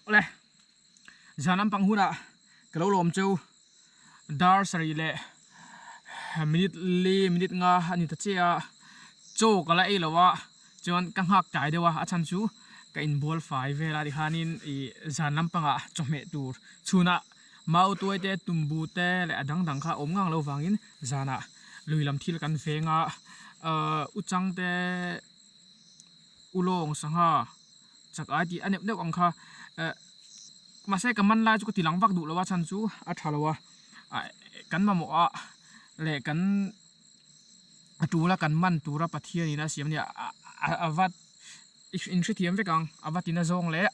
Awle zan lampang hunah ka lo lawm cheu dar sarih leh minute li minute nga a ni ta che a chaw ka la ei lo a chuan ka nghak tlai deuh a a chhan chu ka inbual fai vel a tikhanin ih zan lampangah chawhmeh tur chhunah mau tuai te tumbu te leh a dang dang kha a awm ngang lo vangin zanah lui lam thil kan veng a ahh uchang te ulawng sangha chak ai tih a neuh neuh ang kha eh mahse ka man lai chu ka ti lang vak duh lo a chhan chu a tha lo a ah kan mamawh a leh kan a tul a kan man tura Pathian in a siam a nia a vat in hrethiam vek ang a va tina zawng leh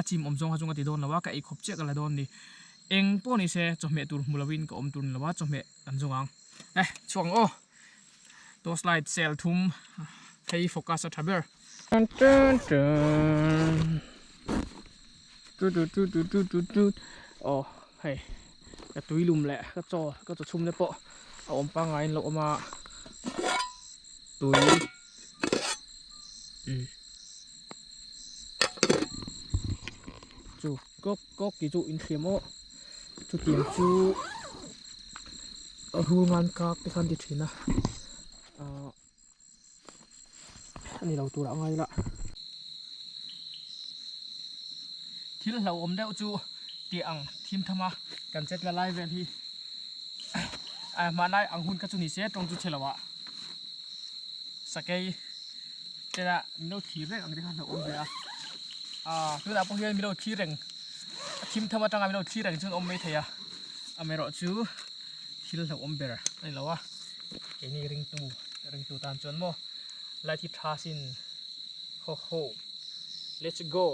a chim awm zawng kha chu ka ti dawn lo a ka eikhawp chiah ka la dawn a ni eng pawh ni se chawhmeh tur hmu lovin ka awm tur ni lo a chawhmeh kan zawng ang eh chhuak ang aw. Torch light cell thum hei focus a tha ber. Aw hei ka tui lum leh ka chaw ka chaw chhum te pawh a awm pangngai in lo awm a tui chu kawk kawk tih chu inhriam aw chutiang chu. A rul ngan kak te khan ti thin a ahh a ni lo tur ah ngai la thil hlauhawm deuh chu tih ang thim tham a kan chet la lai vel hi ah hmanlai ang hun kha chu ni se tawng chu chhe lo ah sakei tena min lo thlir reng ang te kha hlauhawm ve a ah tunah pawh hian min lo thlir reng a thim tham atanga min lo thlir reng chuan awm mai thei a. Amaherawhchu thil hlauhawm ber a ni lo a, keini ringtu ringtu tan chuan maw light hi tha sin ho ho let's go.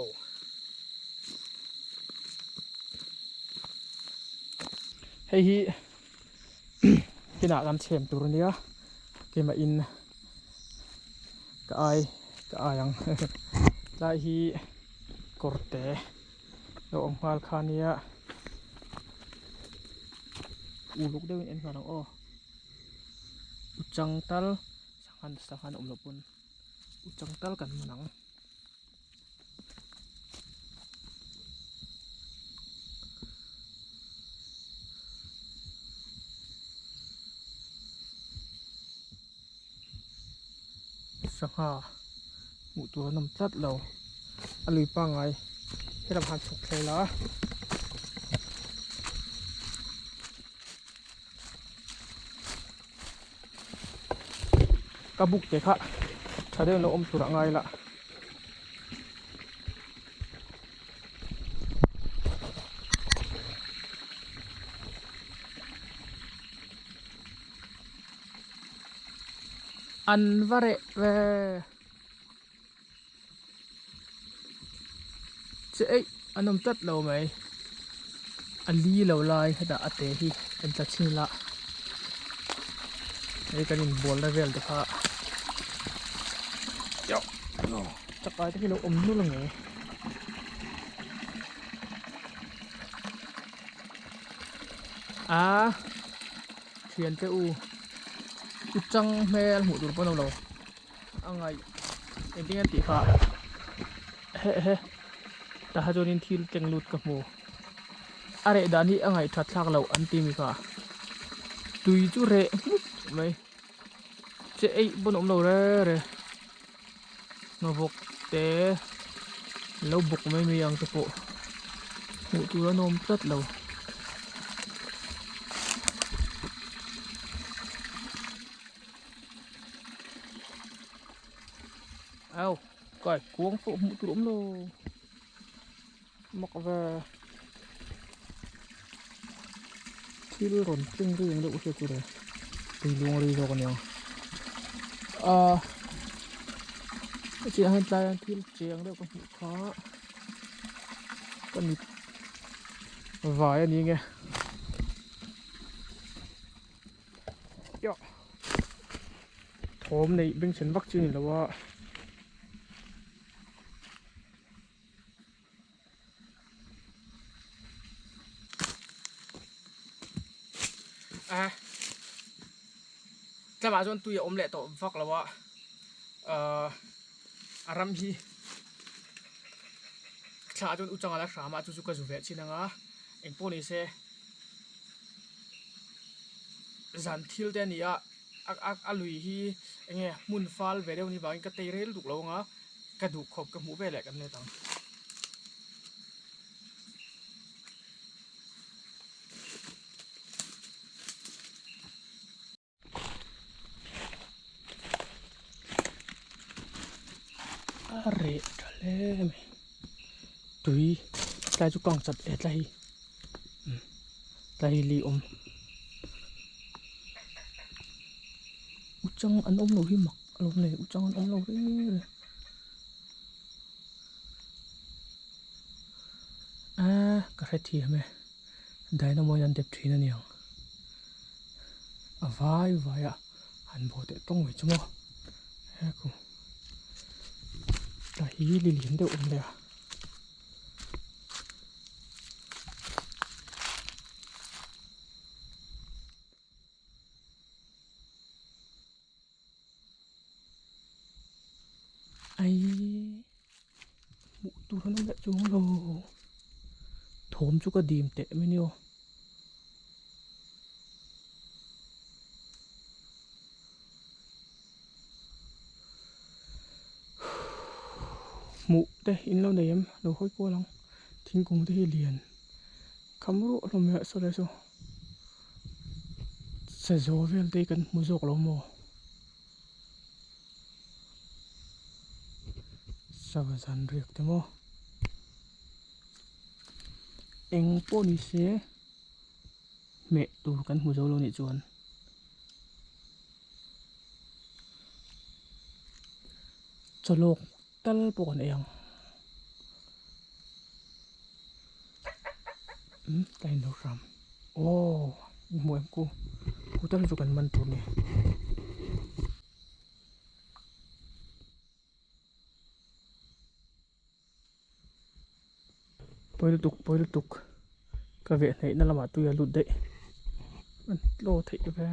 Hei hi kinah kan chhem tur a nia keimah in ka ai ka ai ang tlai hi kawr te. Lo awm nghal kha nia uluk deuhin en nghal ang aw uchang tal sanghan sanghan awm loh pawn uchang tal kan man ang. Sangha hmuh tur an awm tlat lo a lui pangngai helam han chhuk thlei la ka buk te kha tha deuh in lo awm tur ah ngai la. An va reh ve che eih an awm tlat lo mai a li lo lai hetah a te hi kan tla chhin ila hei kan inbual na vel te kha chakai te hi lo awm nul ang e. A thiante u u chang hmel hmuh tur pawh an awm lo a ngaih engtin nge tih kha he he tah chuanin thil keng lut ka hmu a reh dan hi a ngaih that thlak loh an ti mi kha tui chu reh hmuk mai che eih pawn a awm lo re re hnawvawk te lo bawk mai mai ang te pawh hmuh tur an awm tlat lo. Au kai kuang pawh hmuh tur a awm lo mak ve thil rawn tling ri ang deuh hriat chu le tui luang ri zawk a nia ah hetiang hian tlai ah thil cheng deuh ka hmuh kha ka mit vai a ni nge thawm neih bengchhen vak chu a ni lo a. A tlamah chuan tui a awm leh tawh vak lo a ahh a ram hi. thla ah chuan uchanga la hram a chu chu ka zu ve chin anga engpawh ni se zan thil te a ni a a lui hi eng nge hmun fal ve deuh ni vangin ka tei rel duk lo anga ka duh khawp ka hmuh veleh kan let ang. A reh tha hle mai tui tlai chu kang chat e tlai hi tlai hi li awm uchang an awm lo hi mak alawm le uchang an awm lo reng reng a ka hrethiam e dynamo in an dep thin a niang. A vai vai a han bawh teh tawng mai chu maw he ku tah hi li lian deuh awm leh a. Aii hmuh tur an awm leh chuang lo thawm chu ka dim teh mai nia aw. Hmuh te in lo nei em lo hawi kual ang thingkung te hi lian kham ruah hlawm mai a saw lai saw sazaw vel te hi kan hmu zawk lo maw. Sava zan riak te maw eng pawh ni se hmeh tur kan hmu zo lo nih chuan chawlawk tal pawh kan ei ang umm ka inlo hram aw hmuh em ku ku tal chu kan man tur a ni. Pawi lutuk pawi lutuk ka veh hnaih na lamah tui a lut daih an tlaw theih ve.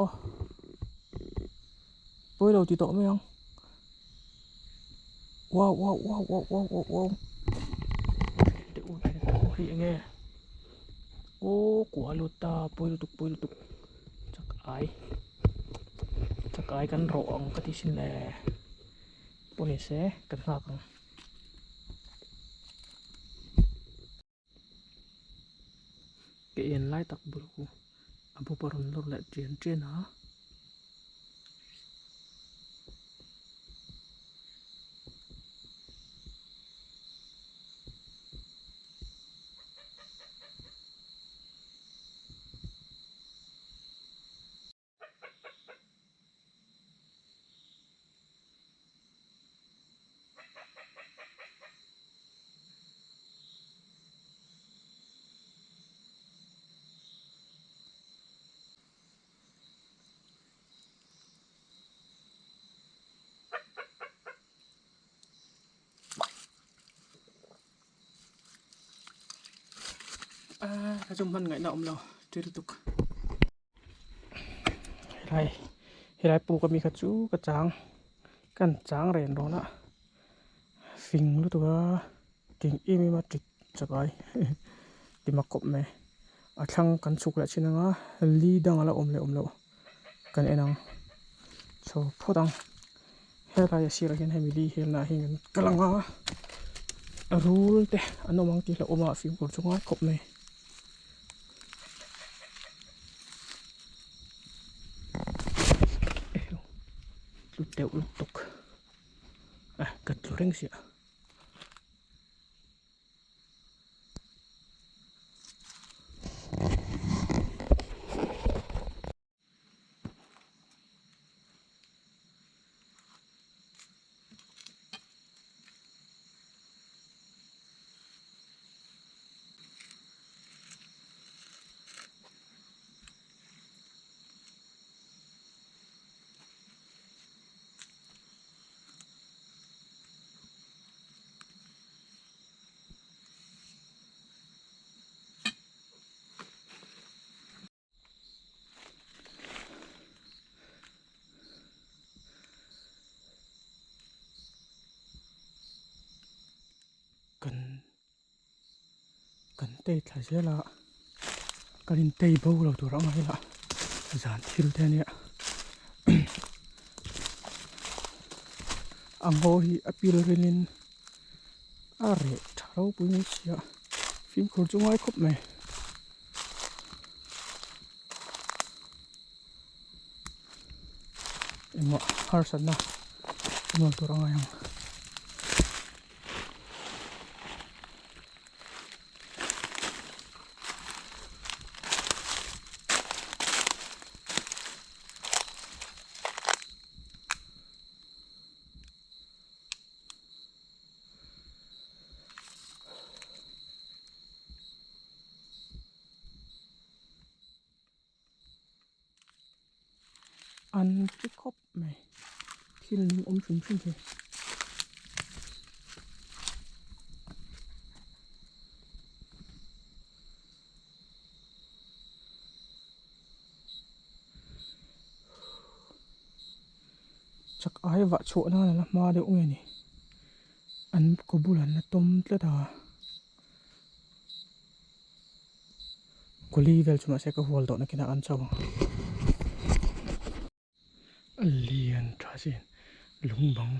Aw pawi lo ti tawh mai ang wow wow wow wow wow wow wow teh u teh u hei eng nge aw kua lut ta pawi lutuk pawi lutuk chak ai chak ai kan rawh ang ka ti sin le pawh ni se kan nghak ang. Ke en lai tak bul khu a bawp a rawn lawr leh tian tian a. A chu hman ngaihna awm lo ṭil tuk. Helai helai puk ami kha chu ka chang kan chang ren rawn a fing lutuk a ting em em a tit chak ai ti mak khawp mai a thlang kan chhuk leh thin anga li dang ala awm leh awm loh kan en ang chho phawt ang helai a sirah hian hemi li helna ah hian kan kal ang a rul te an awm ang tih hlauhawm a fimkhur chu ngai khawp mai. Tlu deuh lutuk a ka tlu reng sia. tei thla zel a kan in tei bo lo tur ang a ila zan thil te ania a ngaw hi a pil rin in a reh tha ropui mai si a fimkhur chu ngai khawp mai. Engmah harsatna nuam tur a ngai ang. An ti khawp mai thil nung awm hrim hrim hi. Chak ai vah chhuah nan a la hma deuh nge ni an kaw bulah an la tawm tlat a. Guli vel chu mahse ka hual tawh nakinah an chho ang. A lian tha sin lungbang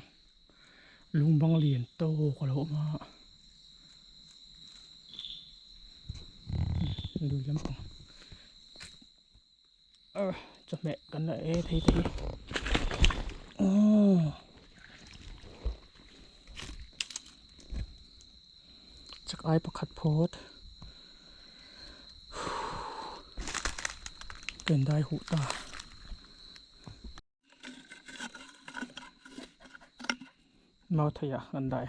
lungbang lian tawk a lo awm a lui lampang chawhmeh kan la ei thei te hi aww chak ai pakhat phawt ka in dai huh ta. Mau thei ah an dai.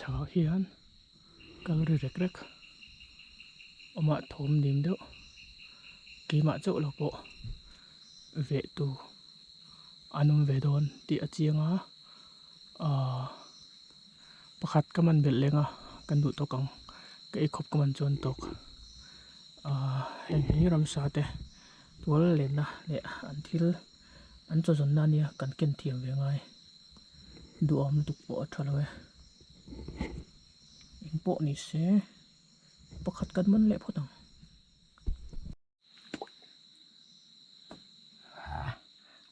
Chhakah hian kal ri rek rek awmah thawm dim deuh keimah chauh lo pawh veh tu an awm ve dawn tih a chiang a ahh pakhat ka man belh leng a kan duh tawk ang ka ei khawp ka man chuan tawk ahh heng hi ramsa te tual lenna leh an thil. An chaw zawnna ania kan ken thiam ve ngai duhawm lutuk pawh a tha lo e eng pawh ni se pakhat kan man leh phawt ang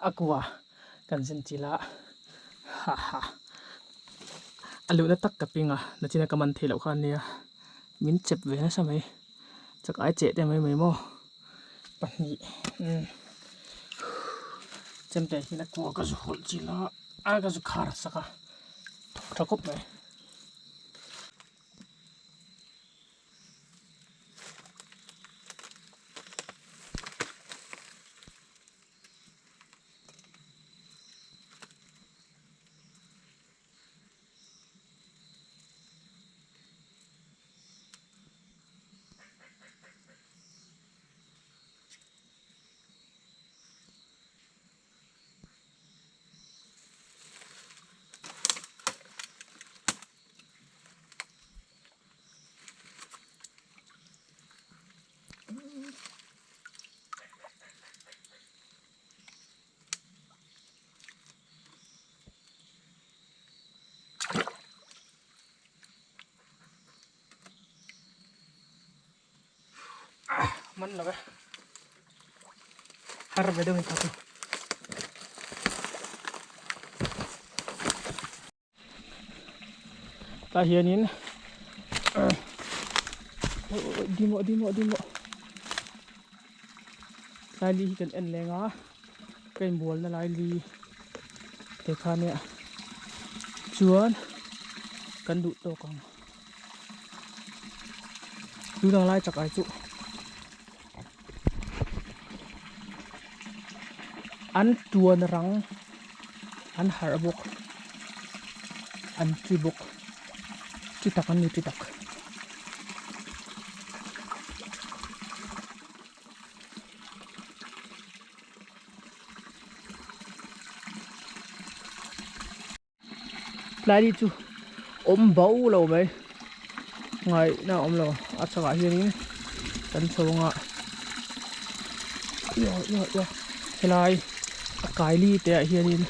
a kua kan zen chilh a ha ha a luhna tak ka ping a nachina ka man theih loh kha ania min chep ve nasa mai. Chak ai cheh te mai mai maw pahnih umm chemte hian a kua ka zu hawlh chilh a a ka zu khar sak a thawk tha khawp mai. Man lo ve har ve deuh in kha chu tah hianin dimo dimo dimo laili hi kan en leng a ka inbualna laili te kha nia chuan kan duh tawk ang tunang lai chak ai chu an tuan rang an harh bawk an chi bawk chi tak an ni chi tak. Tlai ni chu awm bo lo mai ngaihna a awm lo a chhakah hianin kan chho anga helai a kaili te ah hianin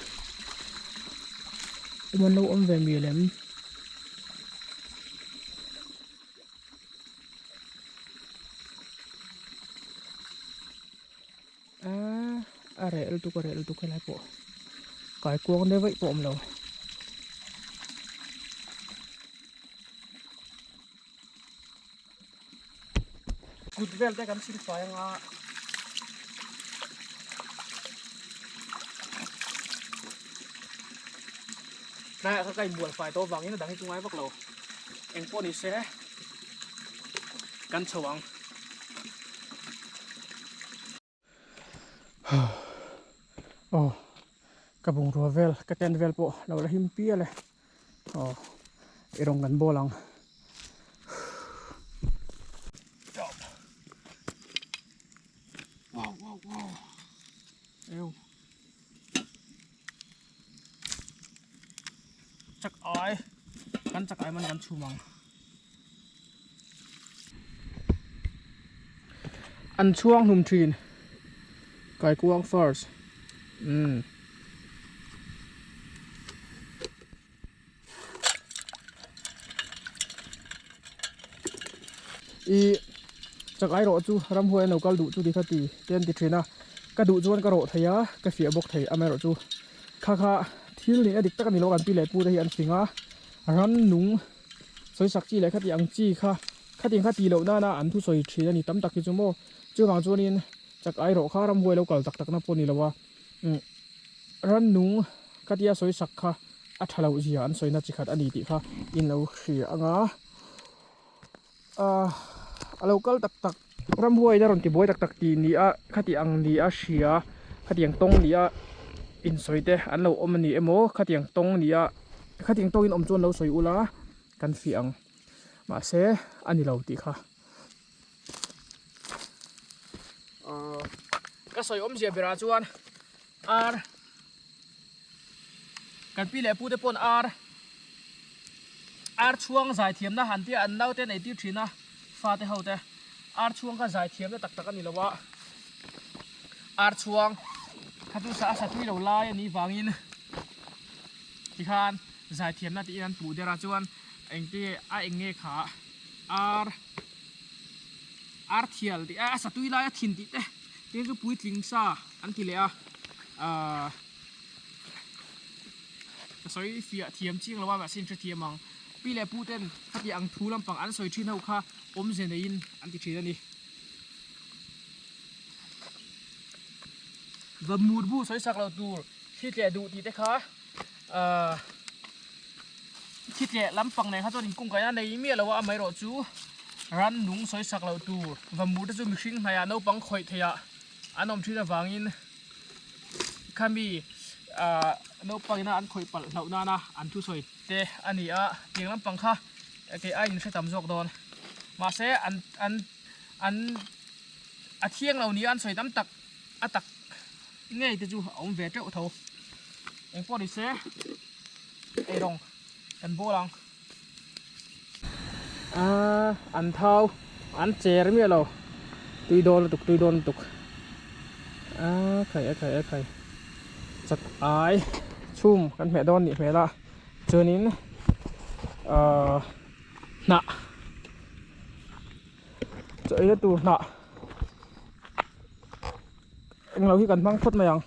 awm an lo awm ve mial em. A reh lutuk a reh lutuk helai pawh kaikuang deuh vaih pawh a awm lo. Kut vel te kan silfai anga tlaiah kha ka inbual fai tawh avangin a dang hi chu ngai vak lo engpawh ni se kan chho ang. Aw ka bungrua vel ka tent vel pawh lo la him pial e aw i rawng kan bawl ang. Wow wow wow eu chak ai kan chak ai man kan chhum ang. An chhuang hlum thin Kaikuang first umm. I chak ai rawh chu ramhuai an lo kal duh chu ti kha ti te an ti thin a ka duh chuan ka rawh thei a ka fiah bawk thei amaherawh chu kha kha thil nihna dik tak a ni lo kan pi leh pu te hi an fing a rannung sawisak chi leh khati ang chi kha khatiang kha tih loh nana an thusawi thin a ni tam tak hi chu maw chuvang chuanin chak ai rawh kha ramhuai lo kal tak tak na pawh ni lo a umm rannung khatia sawisak kha a tha loh zia an sawina chi khat a ni tih kha in lo hria ang a ahh a lo kal tak tak ramhuai in a rawn ti buai tak tak tih ni a khati ang ni a hria khatiang tawng ni a insawi te an lo awm a ni emaw khatiang tawng ni a khatiang tawngin awm chuan lo sawi ula kan fiah ang mahse a ni lo tih kha ahh ka sawi awmzia berah chuan ar Kan pi leh pu te pawn ar ar chhuang zai thiamna han tia an naute an eitir thin a fate ho te ar chhuang kha zai thiamna tak tak a ni lo a ar chhuang kha chu sa a sa tui lo lai a nih vangin tikhan zai thiamna tiin an puh der a chuan engte a eng nge kha ar ar thial tih a sa tui lai a thin tih te tin chu puitling sa an ti leh a ahh. Ka sawi fiah thiam chiang lo a mahse in hrethiam ang. Pi leh pu ten khati ang thu lampang an sawi thin ho kha awmze neiin an ti thin a ni. Va murbu sawi sak lo tur thli tleh duh tih te kha ahh thli tleh lampang nen kha chuan inkungkaihna nei miah lo a amaherawh chu rannung sawi sak loh tur va mur te chu mihring hnaihah naupang khawih theihah an awm thin avangin Khami ah naupang ina an khawih palh hlauh nana an thusawi te a ni a, tiang lampang kha kei aiin hre tam zawk dawn. Mahse an an an a thiang lo nia an sawi tam tak a tak ngei te chu a awm ve teuh tho. Engpawh ni se eirawng kan bawl ang. Aaa an thau an cher miah lo tui dawn lutuk tui dawn lutuk aaa khai a khai a khai chak ai chhum kan hmeh dawn nih hmel a chuanin aaa hnah chaw eina tur hnah englo hi kan hmang phawt mai ang.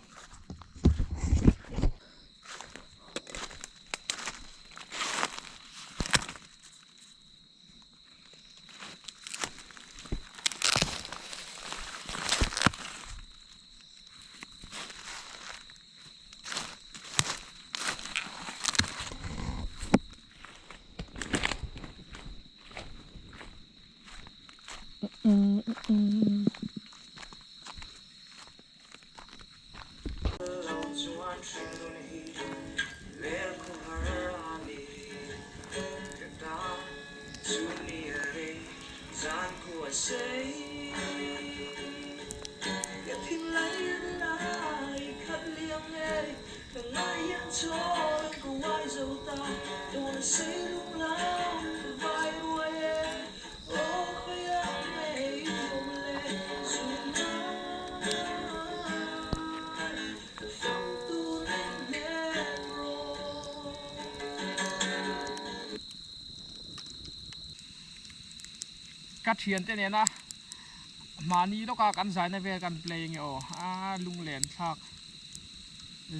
Ka thiante nena mahni lawka kan zaina vel kan play nge aw a lunglen thlak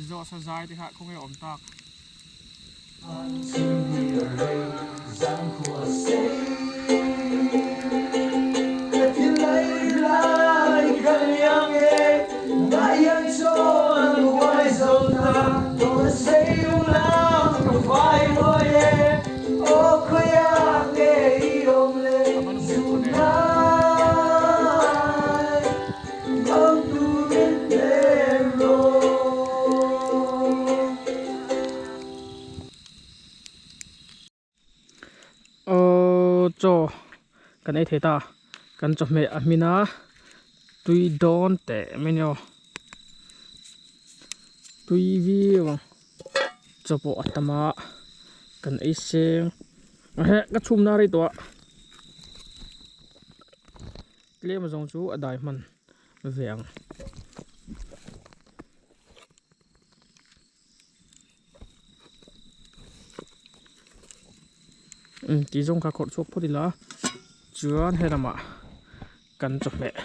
zawh sa zai te kha khawnge awm tak. Aww chaw kan ei thei ta kan chawhmeh a hmin a tui dawn teh mai a ni aw tui viau ang chaw pawh a tam a kan ei seng heh ka chhum na rei tawh a tlem zawng chu a dai hman ve ang. Umm tih zawng kha khawrh chhuak phawt ila chuan he lamah kan chawhmeh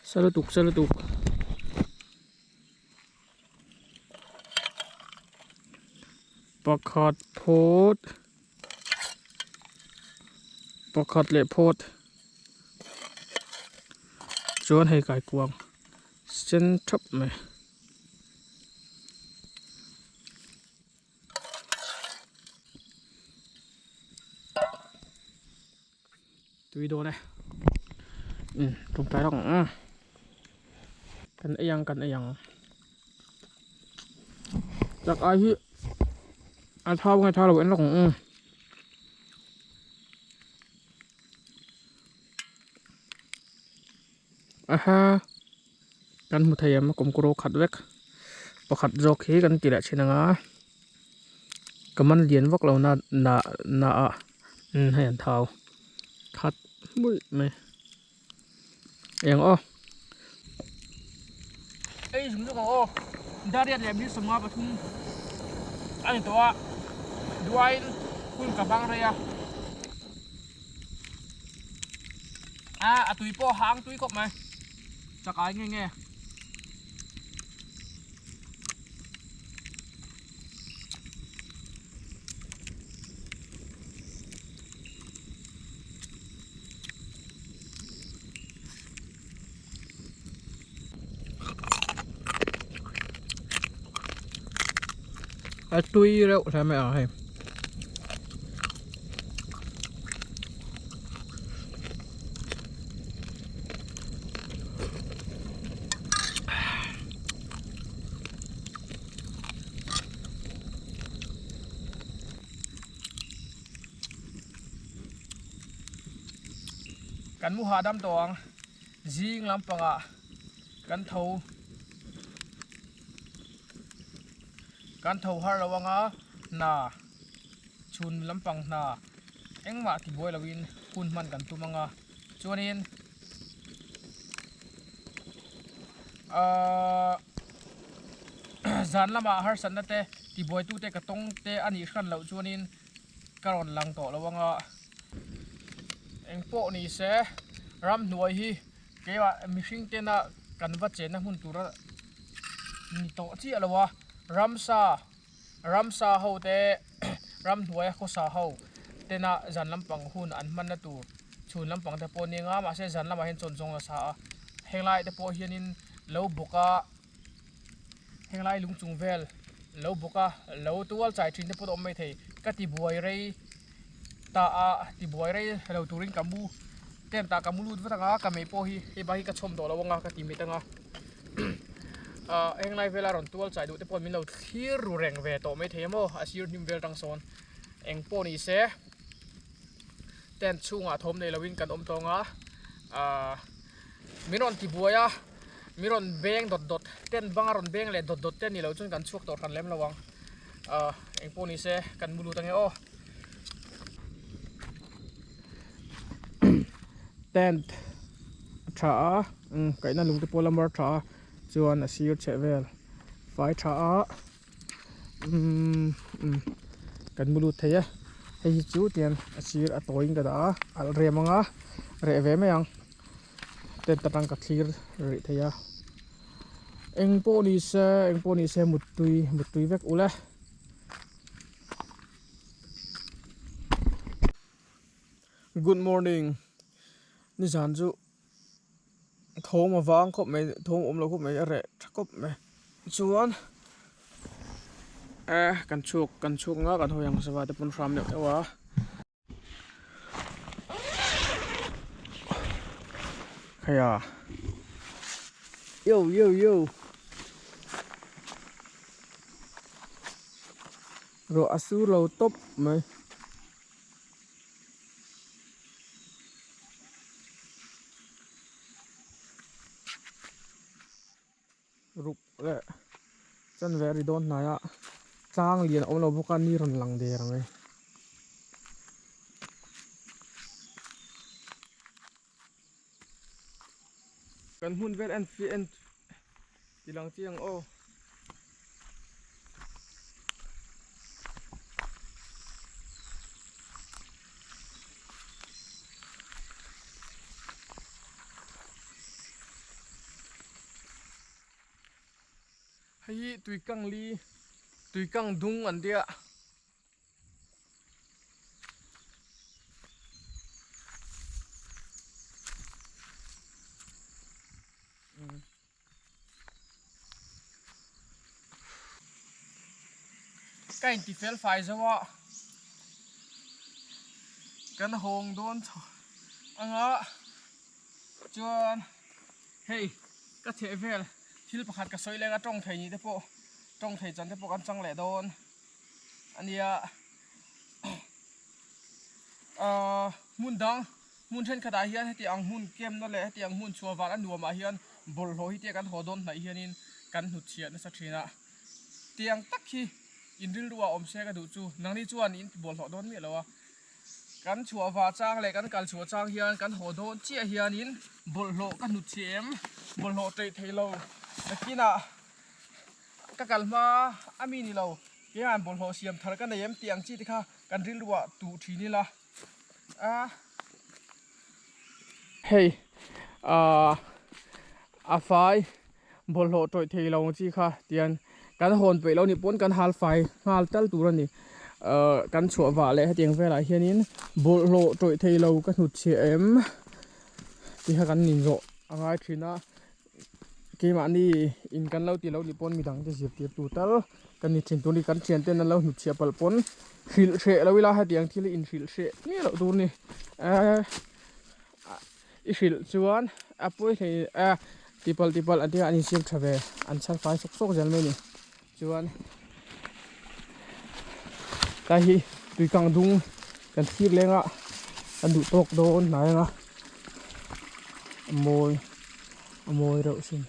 sa lutuk sa lutuk. Pakhat phawt pakhat leh phawt chuan hei kaikuang sen thap mai. Tui dawn e umm tawngtai lawk ang kan ei ang kan ei ang chak ai hi a thau nge thau lo en lawk ang aha kan hmu thei em kawmkawr khat vek pakhat zawk hi kan ti leh thin ang a. Ka man lian vak lo na na na ah umm hei an thau khat hmulh mai eng aw. Ei zung zung ang aw dariat leh 53 a ni tawh a duain hun ka hmang rei a a a tui pawh hang tui khawp mai chakai nge nge. A tui reuh hle mai ang hei. Kan mu hahdam tawh ang zing lampangah kan tho kan tho har lo anga hna chhun lampang hna engmah tibuai loin hun hman kan tum anga chuanin Ahh zan lamah harsatna te tibuaitu te ka tawng te a nih hran loh chuanin ka rawn lang tawh lo anga engpawh ni se ramhnuai hi keimah mihring tena kan va chenna hmun tura ni tawh chiah lo a ramsa ramsa ho te ramhnuaia khawsa ho tena zan lampang hun an hmanna tur chhun lampang te pawh a ni anga mahse zan lamah hian chawn zawng nasa a henglai te pawh hianin lo bawk a henglai lung chung vel lo bawk a lo tual chai thin te pawh a awm maithei ka ti buai rei ta a ti buai rei lo turin ka mu tent ah ka mu lut vat anga ka mei pawh hi hei bak hi ka chhawm tawh lo anga ka ti mit anga ah henglai vela rawn tual chai duh te pawh min lo thlir ru reng ve tawh maithei a maw a sir hnim vel tang sawn eng pawh ni se. Tent chhungah thawm nei loin kan awm tawng a, aah min rawn ti buai a, Mi rawn beng dawt dawt tent banga rawn beng leh dawt dawt te ni lo chuan kan chhuak tawh hran lem lo ang. Ahh eng pawh ni se kan mu lut ange aw. Tent a tha a umm kaihna lung te pawh la mar tha a chuan a sir chheh vel fai tha a umm umm kan mu lut thei e hei hi chu tian a sir a tawiin ka dah a alh rem anga reh ve mai ang. Tent atang ka thlir rih thei a eng pawh ni se eng pawh ni se muttui muttui vek ule good morning nizan chu thawm a vang khawp mai thawm awm lo khawp mai a reh tha khawp mai chuan eh kan chhuak kan chhuak nga kan hawi ang sava te pawn hram deuh deuh a. Khaia yo yo yo ruah a sur lo tawp mai ruk leh chanve a ri dawn hnai a tlang lian a awm lo bawk a ni rawn lang der ang e. Kan hmun vel en fi en ti lang chiang aw. Hei hi tuikang li tuikang dung an tia. Ka inti fel fai zo a kan hawng dawn chho anga chuan hei ka chheh vel thil pakhat ka sawi leng a tawng thei ni te pawh tawng thei chan te pawh kan chang leh dawn ania ahh hmun dang hmun thenkhat ah hian heti ang hmun camp na leh heti ang hmun chhuah van a nuam ah hian bawlhhlawh hi te kan haw dawn hnaih hianin kan hnutchhiah nasa thin a tiang tak hi in rilru ah awm se ka duh chu nangni chuan in ti bawlhhlawh dawn miah lo a kan chhuah vah chang leh kan kal chhuah chang hian kan haw dawn chiah hianin bawlhhlawh ka hnutchhiah em bawlhhlawh ṭeih thei lo nakinah. Ka kal hma a mi ni lo, keima'n bawlhhlawh siam thar ka nei em tih ang chi te kha kan rilruah tuh thin ila a. Hei aah a fai bawlhhlawh tawih thei lo ang chi kha tian kan hawn peih lo nih pawn kan hal fai nghal tal tur a ni. Aah kan chhuah vah leh hetiang velah hianin bawlhhlawh tawih thei lo ka hnutchhiah em tih kha kan inzawh a ngai thin a. Keimahni in kan lo ti lo nih pawn midang te zirtir tu tal kan ni thin tur ni kan thian ten an lo hnutchhiah palh pawn hrilh hreh lo ila hetiang thil hi inhrilh hreh miah loh tur ni eh i hrilh chuan a pawi hlei eh tipalh tipalh an tia an insiam tha ve an chhar fai sawk sawk zel mai ni chuan tlai hi tuikang dung kan thlir leng a kan duh tawk dawn hnai ang a a mawi a mawi reuh sin.